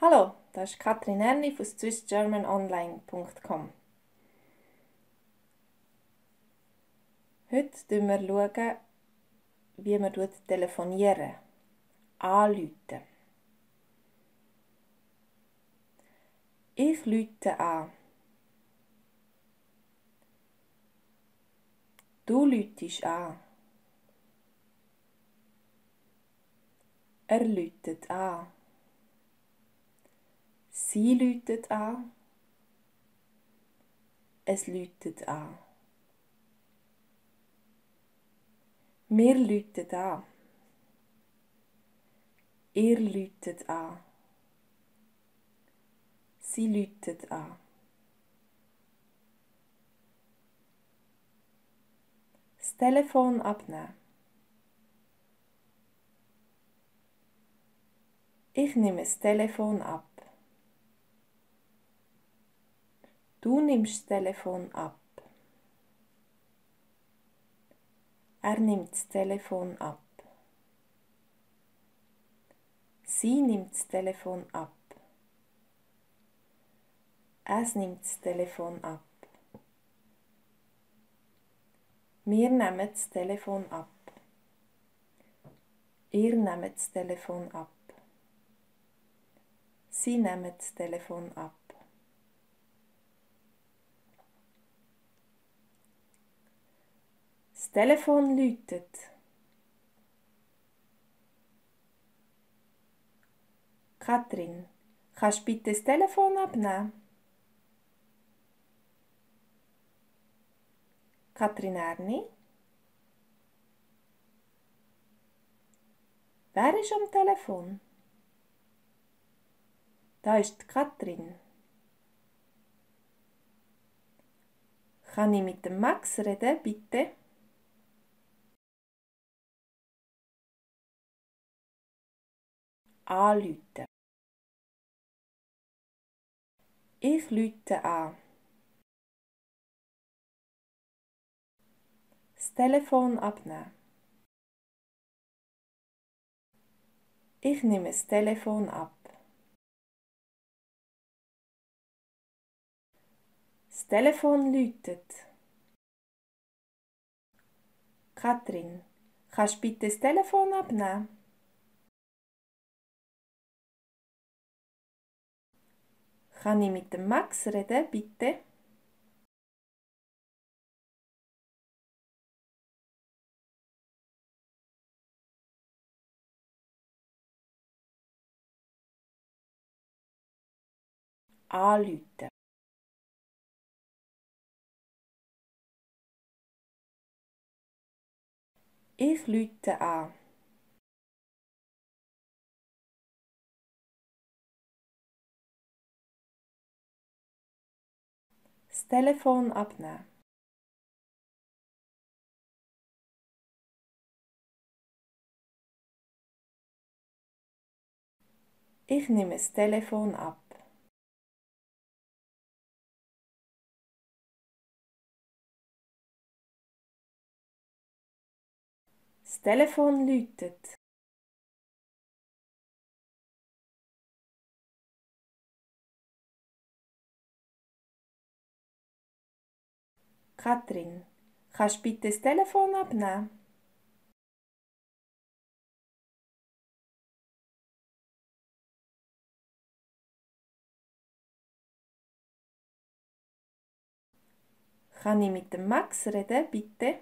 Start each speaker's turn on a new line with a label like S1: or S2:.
S1: Hallo, das ist Katrin Erni von swissgermanonline.com. Heute schauen wir, wie man telefonieren, anrufen. Ich rufe an. Du rufst an. Er ruft an. Sie ruft an. Es ruft an. Wir rufen an. Ihr ruft an. Sie ruft an. Das Telefon abnehmen. Ich nehme das Telefon ab. Du nimmst das Telefon ab. Er nimmt das Telefon ab. Sie nimmt das Telefon ab. Es nimmt das Telefon ab. Wir nehmen das Telefon ab. Ihr nehmt das Telefon ab. Sie nehmen das Telefon ab. Das Telefon läutet. Katrin, kannst du bitte das Telefon abnehmen? Katrin Erni? Wer ist am Telefon? Da ist die Katrin. Kann ich mit dem Max reden, bitte? Anrufen. Ich rufe an. Das Telefon abnehmen. Ich nehme das Telefon ab. Das Telefon läutet. Katrin, kannst du bitte das Telefon abnehmen? Kann ich mit dem Max reden, bitte? Anrufen. Ich rufe an. Das Telefon abnehmen. Ich nehme das Telefon ab. Das Telefon läutet. Katrin, kannst du bitte das Telefon abnehmen? Kann ich mit dem Max reden, bitte?